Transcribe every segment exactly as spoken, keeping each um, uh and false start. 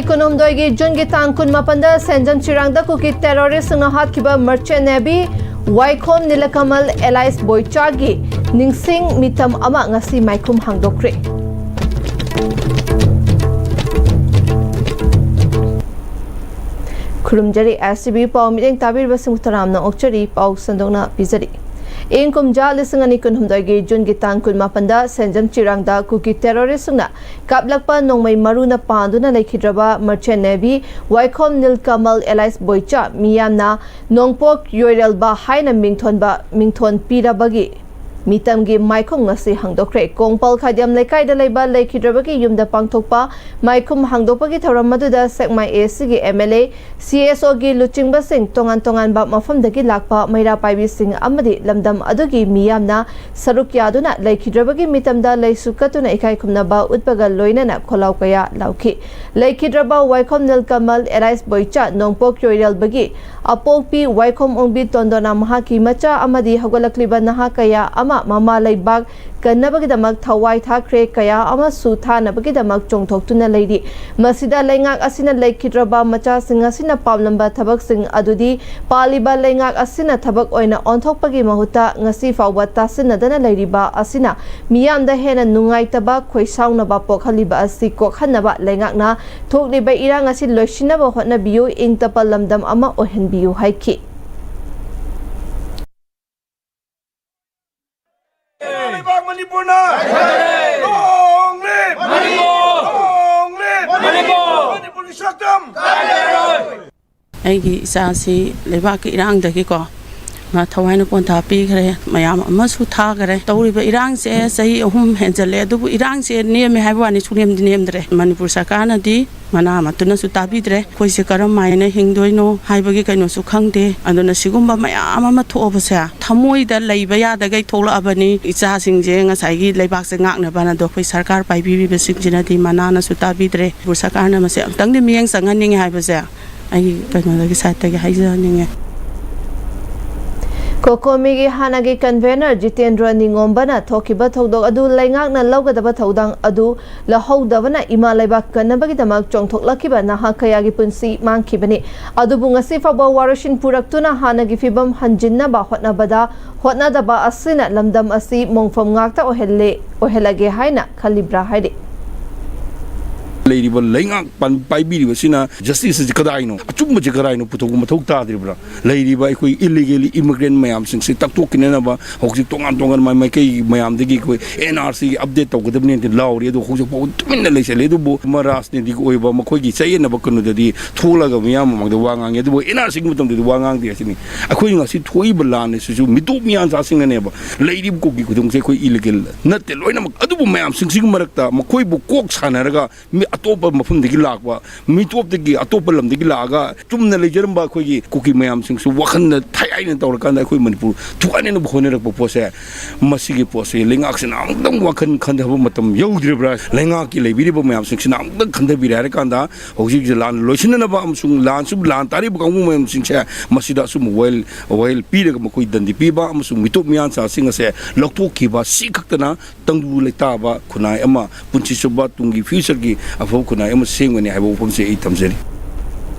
ꯀꯨꯟꯍꯨꯝꯗꯣꯏꯒꯤ ꯖꯨꯟꯒꯤ ꯇꯥꯡ ꯀꯨꯟꯃꯥꯄꯟꯗ ꯁꯦꯟꯖꯝ ꯆꯤꯔꯥꯡꯗ ꯀꯨꯀꯤ ꯇꯦꯔꯣꯔꯤꯁ꯭ꯠꯁꯤꯡꯅ ꯍꯥꯠꯈꯤꯕ ꯃꯔꯆꯦꯟ ꯅꯦꯚꯤ ꯋꯥꯏꯈꯣꯝ ꯅꯤꯂꯀꯃꯜ alias ꯕꯣꯏꯆꯥꯒꯤ ꯅꯤꯡꯁꯤꯡ ꯃꯤꯇꯝ ꯑꯃ ꯉꯁꯤ ꯃꯥꯏꯈꯨꯝ ꯍꯥꯡꯗꯣꯛꯈ꯭ꯔꯦ꯫ ꯈꯨꯔꯨꯝꯖꯔꯤ, STV ꯄꯥꯎ ꯃꯤꯠꯌꯦꯡ ꯇꯥꯕꯤꯔꯤꯕꯁꯤꯡꯕꯨ ꯇꯔꯥꯝꯅ ꯑꯣꯛꯆꯔꯤ꯫ ꯄꯥꯎ ꯁꯟꯗꯣꯛꯅ ꯄꯤꯖꯔꯤ꯫ ꯏꯪ ꯀꯨꯝꯖꯥ ꯂꯤꯁꯤꯡ ꯑꯅꯤ ꯀꯨꯟꯍꯨꯝꯗꯣꯏꯒꯤ ꯖꯨꯟꯒꯤ ꯇꯥꯡ ꯀꯨꯟꯃꯥꯄꯟꯗ ꯁꯦꯟꯖꯝ ꯆꯤꯔꯥꯡꯗ ꯀꯨꯀꯤ ꯇꯦꯔꯣꯔꯤꯁ꯭ꯠꯁꯤꯡꯅ ꯀꯥꯞꯂꯛꯄ ꯅꯣꯡꯃꯩ ꯃꯔꯨꯅ ꯄꯥꯟꯗꯨꯅ ꯂꯩꯈꯤꯗ꯭ꯔꯕ ꯃꯔꯆꯦꯟ ꯅꯦꯚꯤ ꯋꯥꯏꯈꯣꯝ ꯅꯤꯜꯀꯃꯜ alias ꯕꯣꯏꯆꯥ, ꯃꯤꯌꯥꯝꯅ ꯅꯣꯡꯄꯣꯛ ꯌꯣꯏꯔꯦꯜꯕ ꯍꯥꯏꯅ ꯃꯤꯡꯊꯣꯟꯕ, ꯃꯤꯡꯊꯣꯟ ꯄꯤꯔꯕꯒꯤ ꯃꯤꯇꯝꯒꯤ ꯃꯥꯏꯈꯨꯝ ꯉꯁꯤ ꯍꯥꯡꯗꯣꯛꯈ꯭ꯔꯦ꯫ ꯀꯣꯡꯄꯥꯜ ꯈꯥꯏꯗꯤꯌꯥꯝ ꯂꯩꯀꯥꯏꯗ ꯂꯩꯕ ꯂꯩꯈꯤꯗ꯭ꯔꯕꯒꯤ ꯌꯨꯝꯗ ꯄꯥꯡꯊꯣꯛꯄ ꯃꯥꯏꯈꯨꯝ ꯍꯥꯡꯗꯣꯛꯄꯒꯤ ꯊꯧꯔꯝ ꯑꯗꯨꯗ ꯁꯦꯛꯃꯥꯏ ACꯒꯤ MLA, CSOꯒꯤ ꯂꯨꯆꯤꯡꯕꯁꯤꯡ, ꯇꯣꯉꯥꯟ ꯇꯣꯉꯥꯟꯕ ꯃꯐꯝꯗꯒꯤ ꯂꯥꯛꯄ ꯃꯩꯔꯥ ꯄꯥꯏꯕꯤꯁꯤꯡ ꯑꯃꯗꯤ ꯂꯝꯗꯝ ꯑꯗꯨꯒꯤ ꯃꯤꯌꯥꯝꯅ ꯁꯔꯨꯛ ꯌꯥꯗꯨꯅ ꯂꯩꯈꯤꯗ꯭ꯔꯕꯒꯤ ꯃꯤꯇꯝꯗ ꯂꯩꯁꯨ ꯀꯠꯇꯨꯅ ꯏꯀꯥꯏ ꯈꯨꯝꯅꯕ ꯎꯠꯄꯒ ꯂꯣꯏꯅꯅ ꯈꯣꯜꯂꯥꯎ ꯀꯌꯥ ꯂꯥꯎꯈꯤ꯫ ꯂꯩꯈꯤꯗ꯭ꯔꯕ ꯋꯥꯏꯈꯣꯝ ꯅꯤꯜꯀꯃꯜ alias ꯕꯣꯏꯆꯥ ꯅꯣꯡꯄꯣꯛ ꯌꯣꯏꯔꯦꯜꯕꯒꯤ ꯑꯄꯣꯛꯄꯤ ꯋꯥꯏꯈꯣꯝ ꯑꯣꯡꯕꯤ ꯇꯣꯟꯗꯣꯅ ꯃꯍꯥꯛꯀꯤ ꯃꯆꯥ ꯑꯃꯗꯤ ꯍꯧꯒꯠꯂꯛꯂꯤꯕ ꯅꯍꯥ ꯀꯌꯥ ꯑꯃ ꯃꯃꯥ ꯂꯩꯕꯥꯛ ꯀꯟꯅꯕꯒꯤꯗꯃꯛ ꯊꯋꯥꯏ ꯊꯥꯈ꯭ꯔꯦ, ꯀꯌꯥ ꯑꯃꯁꯨ ꯊꯥꯅꯕꯒꯤꯗꯃꯛ ꯆꯣꯡꯊꯣꯛꯇꯨꯅ ꯂꯩꯔꯤ꯫ ꯃꯁꯤꯗ ꯂꯩꯉꯥꯛ ꯑꯁꯤꯅ ꯂꯩꯈꯤꯗ꯭ꯔꯕ ꯃꯆꯥꯁꯤꯡ ꯑꯁꯤꯅ ꯄꯥꯝꯂꯝꯕ ꯊꯕꯛꯁꯤꯡ ꯑꯗꯨꯗꯤ ꯄꯥꯜꯂꯤꯕ ꯂꯩꯉꯥꯛ ꯑꯁꯤꯅ ꯊꯕꯛ ꯑꯣꯏꯅ ꯑꯣꯟꯊꯣꯛꯄꯒꯤ ꯃꯍꯨꯠꯇ ꯉꯁꯤ ꯐꯥꯎꯕ ꯇꯥꯁꯤꯟꯅꯗꯅ ꯂꯩꯔꯤꯕ ꯑꯁꯤꯅ ꯃꯤꯌꯥꯝꯗ ꯍꯦꯟꯅ ꯅꯨꯡꯉꯥꯏꯇꯕ, ꯈꯣꯏꯁꯥꯎꯅꯕ ꯄꯣꯛꯍꯜꯂꯤꯕ ꯑꯁꯤ ꯀꯣꯛꯍꯟꯅꯕ ꯂꯩꯉꯥꯛꯅ ꯊꯣꯛꯂꯤꯕ ꯏꯔꯥꯡ ꯑꯁꯤ ꯂꯣꯏꯁꯤꯟꯅꯕ ꯍꯣꯠꯅꯕꯤꯌꯨ, ꯏꯪ ꯇꯞꯄ ꯂꯝꯗꯝ ꯑꯃ ꯑꯣꯏꯍꯟꯕꯤꯌꯨ ꯍꯥꯏꯈꯤ꯫ ꯂꯩꯕꯥꯛ ꯃꯅꯤꯄꯨꯔꯅ! Long live! Long live! ꯃꯅꯤꯄꯨꯔꯒꯤ ꯁꯛꯇꯝ! ꯑꯩꯒꯤ ꯏꯆꯥꯁꯤ ꯂꯩꯕꯥꯛꯀꯤ ꯏꯔꯥꯡꯗꯒꯤꯀꯣ, ꯃꯥ ꯊꯋꯥꯏꯅ ꯄꯣꯟꯊꯥ ꯄꯤꯈ꯭ꯔꯦ, ꯃꯌꯥꯝ ꯑꯃꯁꯨ ꯊꯥꯈꯔꯦ꯫ ꯇꯧꯔꯤꯕ ꯏꯔꯥꯡꯁꯦ ꯆꯍꯤ ꯑꯍꯨꯝ ꯍꯦꯟꯖꯜꯂꯦ, ꯑꯗꯨꯕꯨ ꯏꯔꯥꯡꯁꯦ ꯅꯦꯝꯃꯦ ꯍꯥꯏꯕ ꯋꯥꯅꯤ, ꯁꯨꯡꯅꯦꯝꯗꯤ ꯅꯦꯝꯗ꯭ꯔꯦ꯫ ꯃꯅꯤꯄꯨꯔ ꯁꯔꯀꯥꯔꯅꯗꯤ ꯃꯅꯥ ꯃꯇꯨꯅꯁꯨ ꯇꯥꯕꯤꯗ꯭ꯔꯦ꯫ ꯑꯩꯈꯣꯏꯁꯦ ꯀꯔꯝ ꯍꯥꯏꯅ ꯍꯤꯡꯗꯣꯏꯅꯣ ꯍꯥꯏꯕꯒꯤ ꯀꯩꯅꯣꯁꯨ ꯈꯪꯗꯦ꯫ ꯑꯗꯨꯅ ꯁꯤꯒꯨꯝꯕ ꯃꯌꯥꯝ ꯑꯃ ꯊꯣꯛꯑꯕꯁꯦ ꯊꯃꯣꯏꯗ ꯂꯩꯕ ꯌꯥꯗꯈꯩ ꯊꯣꯛꯂꯛꯑꯕꯅꯤ꯫ ꯏꯆꯥꯁꯤꯡꯁꯦ ꯉꯁꯥꯏꯒꯤ ꯂꯩꯕꯥꯛꯁꯦ ꯉꯥꯛꯅꯕꯅ ꯑꯗꯣ ꯑꯩꯈꯣꯏ ꯁꯔꯀꯥꯔ ꯄꯥꯏꯕꯤꯔꯤꯕꯁꯤꯡꯁꯤꯅꯗꯤ ꯃꯅꯥꯅꯁꯨ ꯇꯥꯕꯤꯗ꯭ꯔꯦ꯫ ꯃꯅꯤꯄꯨꯔ ꯁꯔꯀꯥꯔꯅ ꯃꯁꯦ ꯑꯃꯨꯛꯇꯪꯗꯤ ꯃꯤꯠꯌꯦꯡ ꯆꯪꯍꯟꯅꯤꯡꯉꯦ ꯍꯥꯏꯕꯁꯦ ꯑꯩꯒꯤ ꯀꯩꯅꯣꯗꯒꯤ, ꯁꯥꯏꯠꯇꯒꯤ ꯍꯥꯏꯖꯅꯤꯡꯉꯦ꯫ ꯀꯣꯀꯣꯃꯤꯒꯤ ꯍꯥꯟꯅꯒꯤ ꯀꯟꯚꯦꯅꯔ ꯖꯤꯇꯦꯟꯗ꯭ꯔ ꯅꯤꯉꯣꯝꯕꯅ ꯊꯣꯛꯈꯤꯕ ꯊꯧꯗꯣꯛ ꯑꯗꯨ ꯂꯩꯉꯥꯛꯅ ꯂꯧꯒꯗꯕ ꯊꯧꯗꯥꯡ ꯑꯗꯨ ꯂꯧꯍꯧꯗꯕꯅ ꯏꯃꯥ ꯂꯩꯕꯥꯛ ꯀꯟꯅꯕꯒꯤꯗꯃꯛ ꯆꯣꯡꯊꯣꯛꯂꯛꯈꯤꯕ ꯅꯍꯥ ꯀꯌꯥꯒꯤ ꯄꯨꯟꯁꯤ ꯃꯥꯡꯈꯤꯕꯅꯤ꯫ ꯑꯗꯨꯕꯨ ꯉꯁꯤ ꯐꯥꯎꯕ ꯋꯥꯔꯣꯏꯁꯤꯟ ꯄꯨꯔꯛꯇꯨꯅ ꯍꯥꯟꯅꯒꯤ ꯐꯤꯕꯝ ꯍꯟꯖꯤꯟꯅꯕ ꯍꯣꯠꯅꯕꯗ ꯍꯣꯠꯅꯗꯕ ꯑꯁꯤꯅ ꯂꯝꯗꯝ ꯑꯁꯤ ꯃꯣꯡꯐꯝ ꯉꯥꯛꯇ ꯑꯣꯏꯍꯜꯂꯦ, ꯑꯣꯏꯍꯜꯂꯒꯦ ꯍꯥꯏꯅ ꯈꯜꯂꯤꯕ꯭ꯔꯥ ꯍꯥꯏꯔꯤ꯫ ꯂꯩꯔꯤꯕ ꯂꯩꯉꯥꯛ ꯄꯥꯟ-, ꯄꯥꯏꯕꯤꯔꯤꯕꯁꯤꯅ ꯖꯁꯇꯤꯁ ꯑꯁꯤ ꯀꯗꯥꯏꯅꯣ, ꯑꯆꯨꯝꯕꯁꯤ ꯀꯗꯥꯏꯅꯣ ꯄꯨꯊꯣꯛꯄ ꯃꯊꯧ ꯇꯥꯗ꯭ꯔꯤꯕ꯭ꯔꯥ? ꯂꯩꯔꯤꯕ ꯑꯩꯈꯣꯏ ꯏꯂꯤꯒꯦꯜꯂꯤ ꯏꯃꯤꯒ꯭ꯔꯦꯟ ꯃꯌꯥꯝꯁꯤꯡꯁꯤ ꯇꯛꯊꯣꯛꯈꯤꯅꯅꯕ ꯍꯧꯖꯤꯛ ꯇꯣꯉꯥꯟ ꯇꯣꯉꯥꯟ ꯃꯥꯏ-, ꯃꯥꯏꯀꯩ ꯃꯌꯥꯝꯗꯒꯤ ꯑꯩꯈꯣꯏ ꯑꯦꯟ ꯑꯥꯔ ꯁꯤ ꯑꯞꯗꯦꯠ ꯇꯧꯒꯗꯕꯅꯦꯅ ꯂꯥꯎꯔꯤ꯫ ꯑꯗꯣ ꯍꯧꯖꯤꯛ ꯐꯥꯎꯕ ꯇꯨꯃꯤꯟꯅ ꯂꯩꯁꯜꯂꯤ꯫ ꯑꯗꯨꯕꯨ ꯑꯃ ꯔꯥꯖꯅꯤꯇꯤꯒꯤ ꯑꯣꯏꯕ ꯃꯈꯣꯏꯒꯤ ꯆꯌꯦꯠꯅꯕ ꯀꯩꯅꯣꯗꯗꯤ ꯊꯣꯛꯂꯒ ꯃꯤꯌꯥꯝ ꯃꯃꯥꯡꯗ ꯋꯥ ꯉꯥꯡꯉꯤ, ꯑꯗꯨꯕꯨ ꯑꯦꯟ ꯑꯥꯔ ꯁꯤꯒꯤ ꯃꯇꯝꯗꯗꯤ ꯋꯥ ꯉꯥꯡꯗꯦ ꯍꯥꯏꯁꯤꯅꯤ꯫ ꯑꯩꯈꯣꯏ ꯉꯁꯤ ꯊꯣꯛꯏꯕ ꯂꯥꯟ ꯑꯁꯤꯁꯨ ꯃꯤꯇꯣꯞ ꯃꯤꯌꯥꯟꯆꯥꯁꯤꯡꯅꯅꯦꯕ꯫ ꯂꯩꯔꯤꯕ ꯀꯨꯀꯤ ꯈꯨꯗꯤꯡꯃꯛꯁꯦ ꯑꯩꯈꯣꯏ ꯏꯂꯤꯒꯦꯜ ꯅꯠꯇꯦ ꯂꯣꯏꯅꯃꯛ꯫ ꯑꯗꯨꯕꯨ ꯃꯌꯥꯝꯁꯤꯡꯁꯤꯒꯤ ꯃꯔꯛꯇ ꯃꯈꯣꯏꯕꯨ ꯀꯣꯛ ꯁꯥꯟꯅꯔꯒ ꯃꯤ ꯑꯇꯣꯞꯄ ꯃꯐꯝꯗꯒꯤ ꯂꯥꯛꯄ, ꯃꯤꯇꯣꯞꯇꯒꯤ ꯑꯇꯣꯞꯄ ꯂꯝꯗꯒꯤ ꯂꯥꯛꯑꯒ ꯆꯨꯝꯅ ꯂꯩꯖꯔꯝꯕ ꯑꯩꯈꯣꯏꯒꯤ ꯀꯨꯀꯤ ꯃꯌꯥꯝꯁꯤꯡꯁꯨ ꯋꯥꯈꯜꯗ ꯊꯥꯏ ꯍꯥꯏꯅ ꯇꯧꯔꯀꯥꯟꯗ ꯑꯩꯈꯣꯏ ꯃꯅꯤꯄꯨꯔ ꯊꯨꯒꯥꯏꯅꯅꯕ ꯍꯣꯠꯅꯔꯛꯄ ꯄꯣꯠꯁꯦ, ꯃꯁꯤꯒꯤ ꯄꯣꯠꯁꯤ ꯂꯩꯉꯥꯛꯁꯤꯅ ꯑꯃꯨꯛꯇꯪ ꯋꯥꯈꯜ ꯈꯟꯊꯕ ꯃꯇꯝ ꯌꯧꯗ꯭ꯔꯤꯕ꯭ꯔꯥ? ꯂꯩꯉꯥꯛꯀꯤ ꯂꯩꯕꯤꯔꯤꯕ ꯃꯌꯥꯝꯁꯤꯡꯁꯤꯅ ꯑꯃꯨꯛꯇꯪ ꯈꯟꯊꯕꯤꯔꯦ ꯍꯥꯏꯔꯀꯥꯟꯗ ꯍꯧꯖꯤꯛꯁꯦ ꯂꯥꯟ ꯂꯣꯏꯁꯤꯟꯅꯅꯕ ꯑꯃꯁꯨꯡ ꯂꯥꯟꯁꯨ ꯂꯥꯟ ꯇꯥꯔꯤꯕ ꯀꯥꯡꯕꯨ ꯃꯌꯥꯝꯁꯤꯡꯁꯦ ꯃꯁꯤꯗ ꯑꯁꯨꯝꯕ ꯋꯥꯌꯦꯜ, ꯋꯥꯌꯦꯜ ꯄꯤꯔꯒ ꯃꯈꯣꯏ ꯗꯟꯗꯤ ꯄꯤꯕ ꯑꯃꯁꯨꯡ ꯃꯤꯇꯣꯞ ꯃꯤꯌꯥꯟꯆꯥꯁꯤꯡ ꯑꯁꯦ ꯂꯧꯊꯣꯛꯈꯤꯕ, ꯁꯤ ꯈꯛꯇꯅ ꯇꯪꯗꯨ ꯂꯩꯇꯥꯕ ꯈꯨꯟꯅꯥꯏ ꯑꯃ, ꯄꯨꯟꯁꯤ ꯆꯨꯞꯄ ꯇꯨꯡꯒꯤ ꯐ꯭ꯌꯨꯆꯔꯒꯤ ꯑꯐꯕ ꯈꯨꯟꯅꯥꯏ ꯑꯃ ꯁꯦꯝꯒꯅꯤ ꯍꯥꯏꯕ ꯋꯥꯐꯝꯁꯦ ꯑꯩ ꯊꯝꯖꯔꯤ꯫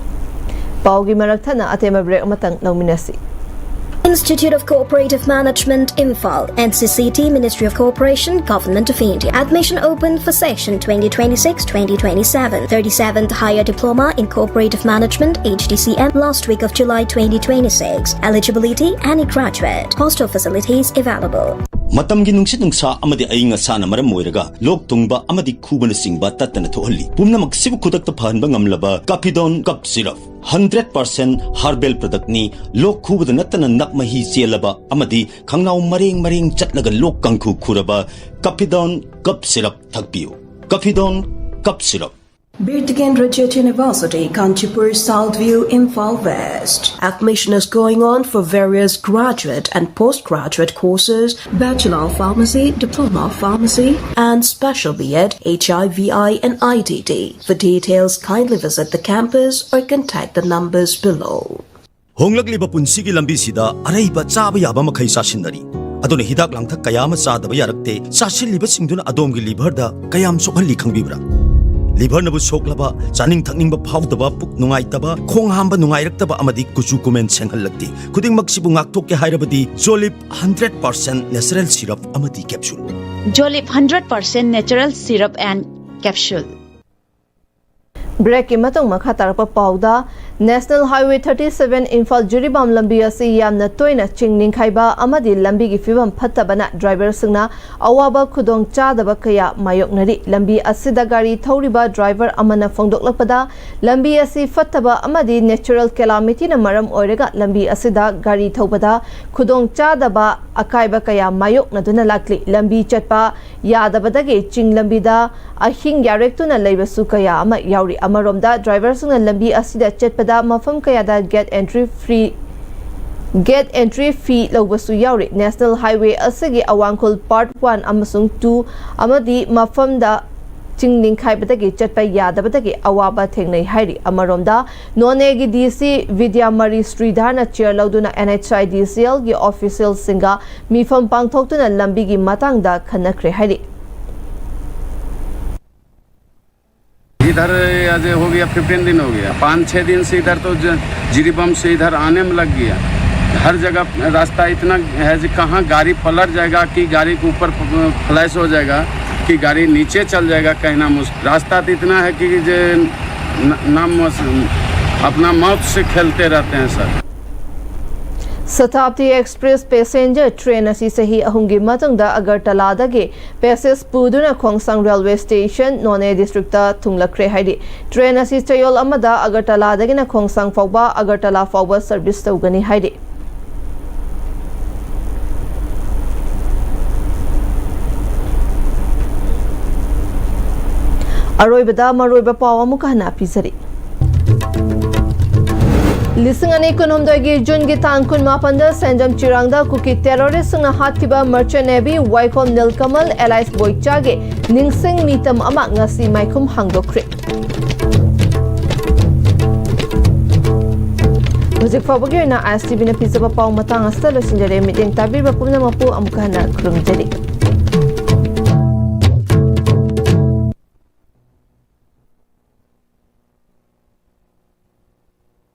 ꯄꯥꯎꯒꯤ ꯃꯔꯛ ꯊꯠꯅ ꯑꯇꯦꯟꯕ ꯕ꯭ꯔꯦꯛ ꯑꯃꯇꯪ ꯂꯧꯃꯤꯟꯅꯁꯤ꯫ Institute of Cooperative Management, Imphal, N C C T, Ministry of Cooperation, Government of India. Admission open for session twenty twenty-six twenty twenty-seven. thirty-seventh Higher Diploma in Cooperative Management, H D C M, last week of July twenty twenty-six. Eligibility, any graduate. Hostel facilities available. ꯃꯇꯝꯒꯤ ꯅꯨꯡꯁꯤꯠ ꯅꯨꯡꯁꯥ ꯑꯃꯗꯤ ꯑꯏꯪ ꯑꯁꯥꯅ ꯃꯔꯝ ꯑꯣꯏꯔꯒ ꯂꯣꯛ ꯊꯨꯡꯕ ꯑꯃꯗꯤ ꯈꯨꯕꯅꯆꯤꯡꯕ ꯇꯠꯇꯅ ꯊꯣꯛꯍꯜꯂꯤ꯫ ꯄꯨꯝꯅꯃꯛꯁꯤꯕꯨ ꯈꯨꯗꯛꯇ ꯐꯍꯟꯕ ꯉꯝꯂꯕ ꯀꯥꯐꯤꯗꯣꯟ ꯀꯞ ꯁꯤꯔꯞ, ꯍꯟꯗ꯭ꯔꯦꯠ ꯄꯥꯔꯁꯦꯟ ꯍꯥꯔꯕꯦꯜ ꯄ꯭ꯔꯗꯛꯅꯤ꯫ ꯂꯣꯛ ꯈꯨꯕꯗ ꯅꯠꯇꯅ ꯅꯞ ꯃꯍꯤ ꯆꯦꯜꯂꯕ ꯑꯃꯗꯤ ꯈꯪꯅꯥꯎ ꯃꯔꯦꯡ ꯃꯔꯦꯡ ꯆꯠꯂꯒ ꯂꯣꯛ ꯀꯥꯡꯈꯨ ꯈꯨꯔꯕ ꯀꯥꯐꯤꯗꯣꯟ ꯀꯞ syrup ꯊꯛꯄꯤꯌꯨ꯫ ꯀꯥꯐꯤꯗꯣꯟ cup syrup. Birtikendra Jyoti University, Kanchipur, South View, Imphal West. Admission is going on for various graduate and postgraduate courses, Bachelor of Pharmacy, Diploma of Pharmacy, and Special B Ed, H I V I, and I T T. For details, kindly visit the campus or contact the numbers below. ꯍꯣꯡꯂꯛꯂꯤꯕ ꯄꯨꯟꯁꯤꯒꯤ ꯂꯝꯕꯤꯁꯤꯗ ꯑꯔꯩꯕ ꯆꯥꯕ ꯌꯥꯕ ꯃꯈꯩ ꯆꯥꯁꯤꯟꯅꯔꯤ꯫ ꯑꯗꯨꯅ ꯍꯤꯗꯥꯛ ꯂꯥꯡꯊꯛ ꯀꯌꯥ ꯑꯃ ꯆꯥꯗꯕ ꯌꯥꯔꯛꯇꯦ꯫ ꯆꯥꯁꯤꯜꯂꯤꯕꯁꯤꯡꯗꯨꯅ ꯑꯗꯣꯝꯒꯤ ꯂꯤꯚꯔꯗ ꯀꯌꯥꯝ ꯁꯣꯛꯍꯜꯂꯤ ꯈꯪꯕꯤꯕ꯭ꯔꯥ? ꯂꯤꯚꯔꯅꯕꯨ ꯁꯣꯛꯂꯕ, ꯆꯥꯅꯤꯡ ꯊꯛꯅꯤꯡꯕ ꯐꯥꯎꯗꯕ, ꯄꯨꯛ ꯅꯨꯡꯉꯥꯏꯇꯕ, ꯈꯣꯡ ꯍꯥꯝꯕ ꯅꯨꯡꯉꯥꯏꯔꯛꯇꯕ ꯑꯃꯗꯤ ꯀꯨꯆꯨ ꯀꯨꯃꯦꯟ ꯁꯦꯡꯍꯜꯂꯛꯇꯦ꯫ ꯈꯨꯗꯤꯡꯃꯛꯁꯤꯕꯨ ꯉꯥꯛꯊꯣꯛꯀꯦ ꯍꯥꯏꯔꯕꯗꯤ ꯖꯣꯂꯤꯞ ꯍꯟꯗ꯭ꯔꯦꯠ ꯄꯥꯔꯁꯦꯟ ꯅꯦꯆꯔꯦꯜ ꯁꯤꯔꯞ ꯑꯃꯗꯤ capsule. Jolip hundred percent natural syrup and capsule. ꯕ꯭ꯔꯦꯛꯀꯤ ꯃꯇꯨꯡ ꯃꯈꯥ ꯇꯥꯔꯛꯄ ꯄꯥꯎꯗ, National Highway thirty seven Imphal Jiribam ꯂꯝꯕꯤ ꯑꯁꯤ ꯌꯥꯝꯅ ꯇꯣꯏꯅ ꯆꯤꯡ ꯅꯤꯡꯈꯥꯏꯕ ꯑꯃꯗꯤ ꯂꯝꯕꯤꯒꯤ ꯐꯤꯕꯝ ꯐꯠꯇꯕꯅ ꯗ꯭ꯔꯥꯏꯚꯔꯁꯤꯡꯅ ꯑꯋꯥꯕ ꯈꯨꯗꯣꯡ ꯆꯥꯗꯕ ꯀꯌꯥ ꯃꯥꯌꯣꯛꯅꯔꯤ꯫ ꯂꯝꯕꯤ ꯑꯁꯤꯗ ꯒꯥꯔꯤ ꯊꯧꯔꯤꯕ ꯗ꯭ꯔꯥꯏꯚꯔ ꯑꯃꯅ ꯐꯣꯡꯗꯣꯛꯂꯛꯄꯗ, ꯂꯝꯕꯤ ꯑꯁꯤ ꯐꯠꯇꯕ ꯑꯃꯗꯤ natural calamityꯅ ꯃꯔꯝ ꯑꯣꯏꯔꯒ ꯂꯝꯕꯤ ꯑꯁꯤꯗ ꯒꯥꯔꯤ ꯊꯧꯕꯗ ꯈꯨꯗꯣꯡ ꯆꯥꯗꯕ ꯑꯀꯥꯏꯕ ꯀꯌꯥ ꯃꯥꯌꯣꯛꯅꯗꯨꯅ ꯂꯥꯛꯂꯤ꯫ ꯂꯝꯕꯤ ꯆꯠꯄ ꯌꯥꯗꯕꯗꯒꯤ ꯆꯤꯡ ꯂꯝꯕꯤꯗ ꯑꯍꯤꯡ ꯌꯥꯔꯦꯛꯇꯨꯅ ꯂꯩꯕꯁꯨ ꯀꯌꯥ ꯑꯃ ꯌꯥꯎꯔꯤ꯫ ꯑꯃꯔꯣꯝꯗ, ꯗ꯭ꯔꯥꯏꯚꯔꯁꯤꯡꯅ ꯂꯝꯕꯤ ꯑꯁꯤꯗ ꯆꯠꯄꯗ ꯃꯐꯝ ꯀꯌꯥꯗ gate entry free, gate entry fee ꯂꯧꯕꯁꯨ ꯌꯥꯎꯔꯤ꯫ National Highway ꯑꯁꯤꯒꯤ ꯑꯋꯥꯡꯈꯨꯜ Part one ꯑꯃꯁꯨꯡ two ꯑꯃꯗꯤ ꯃꯐꯝꯗ ꯆꯤꯡ ꯅꯤꯡꯈꯥꯏꯕꯗꯒꯤ ꯆꯠꯄ ꯌꯥꯗꯕꯗꯒꯤ ꯑꯋꯥꯕ ꯊꯦꯡꯅꯩ ꯍꯥꯏꯔꯤ꯫ ꯑꯃꯔꯣꯝꯗ, ꯅꯣꯅꯦꯒꯤ DC ꯕꯤꯗ꯭ꯌꯥꯃꯔꯤ ꯁ꯭ꯔꯤꯙꯔꯅ chair ꯂꯧꯗꯨꯅ NHIDCLꯒꯤ officialꯁꯤꯡꯒ ꯃꯤꯐꯝ ꯄꯥꯡꯊꯣꯛꯇꯨꯅ ꯂꯝꯕꯤꯒꯤ ꯃꯇꯥꯡꯗ ꯈꯟꯅꯈ꯭ꯔꯦ ꯍꯥꯏꯔꯤ꯫ इधर आज हो गया, फिफ्टीन दिन हो गया। पाँच छः दिन से इधर तो ज- जिरीबम से इधर आने में लग गया। हर जगह रास्ता इतना है कि कहाँ गाड़ी पलट जाएगा, कि गाड़ी के ऊपर फ्लैश हो जाएगा, कि गाड़ी नीचे चल जाएगा, कहना मुश्किल। रास्ता तो इतना है कि जे न- नाम मस- अपना मौत से खेलते रहते हैं sir. Shatabdi Express passenger train ꯑꯁꯤ ꯆꯍꯤ ꯑꯍꯨꯝꯒꯤ ꯃꯇꯨꯡꯗ ꯑꯒꯔꯇꯂꯥꯗꯒꯤ passage ꯄꯨꯗꯨꯅ ꯈꯣꯡꯁꯥꯡ railway station, ꯅꯣꯅꯦ districtꯇ ꯊꯨꯡꯂꯛꯈ꯭ꯔꯦ ꯍꯥꯏꯔꯤ꯫ Train ꯑꯁꯤ ꯆꯌꯣꯜ ꯑꯃꯗ ꯑꯒꯔꯇꯂꯥꯗꯒꯤꯅ ꯈꯣꯡꯁꯥꯡ ꯐꯥꯎꯕ, ꯑꯒꯔꯇꯂꯥ ꯐꯥꯎꯕ service ꯇꯧꯒꯅꯤ ꯍꯥꯏꯔꯤ꯫ ꯑꯔꯣꯏꯕꯗ ꯃꯔꯨꯑꯣꯏꯕ ꯄꯥꯎ ꯑꯃꯨꯛꯀ ꯍꯟꯅ ꯄꯤꯖꯔꯤ꯫ ꯂꯤꯁꯤꯡ ꯑꯅꯤ ꯀꯨꯟꯍꯨꯝꯗꯣꯏꯒꯤ ꯖꯨꯟꯒꯤ ꯇꯥꯡ ꯀꯨꯟꯃꯥꯄꯟꯗ ꯁꯦꯟꯖꯝ ꯆꯤꯔꯥꯡꯗ ꯀꯨꯀꯤ terroristꯁꯤꯡꯅ ꯍꯥꯠꯈꯤꯕ Merchant Navy ꯋꯥꯏꯈꯣꯝ ꯅꯤꯜꯀꯃꯜ alias ꯕꯣꯏꯆꯥꯒꯤ ꯅꯤꯡꯁꯤꯡ ꯃꯤꯇꯝ ꯑꯃ ꯉꯁꯤ ꯃꯥꯏꯈꯨꯝ ꯍꯥꯡꯗꯣꯛꯈ꯭ꯔꯦ꯫ ꯍꯧꯖꯤꯛ ꯐꯥꯎꯕꯒꯤ ꯑꯣꯏꯅ ISTVꯅ ꯄꯤꯖꯕ ꯄꯥꯎ ꯃꯇꯥꯡ ꯑꯁꯤꯗ ꯂꯣꯏꯁꯤꯟꯖꯔꯦ꯫ ꯃꯤꯠꯌꯦꯡ ꯇꯥꯕꯤꯔꯤꯕ ꯄꯨꯝꯅꯃꯛꯄꯨ ꯑꯃꯨꯛꯀ ꯍꯟꯅ ꯈꯨꯔꯨꯝꯖꯔꯤ꯫